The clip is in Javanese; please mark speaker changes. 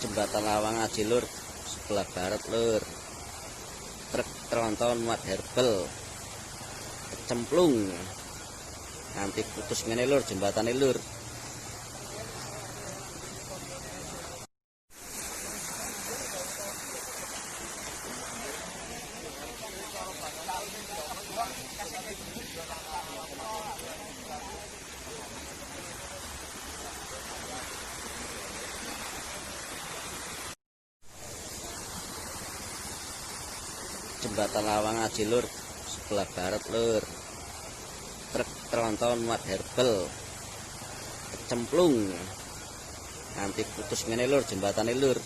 Speaker 1: Jembatan Lawang Aji lur, sebelah barat lur. Truk tronton muat herbal kecemplung nanti putus ngene lur jembatane lur. Jembatan Lawang Aji lur, sebelah barat lur. Truk tronton muat herbal kecemplung nanti putus ngene lur jembatane lur.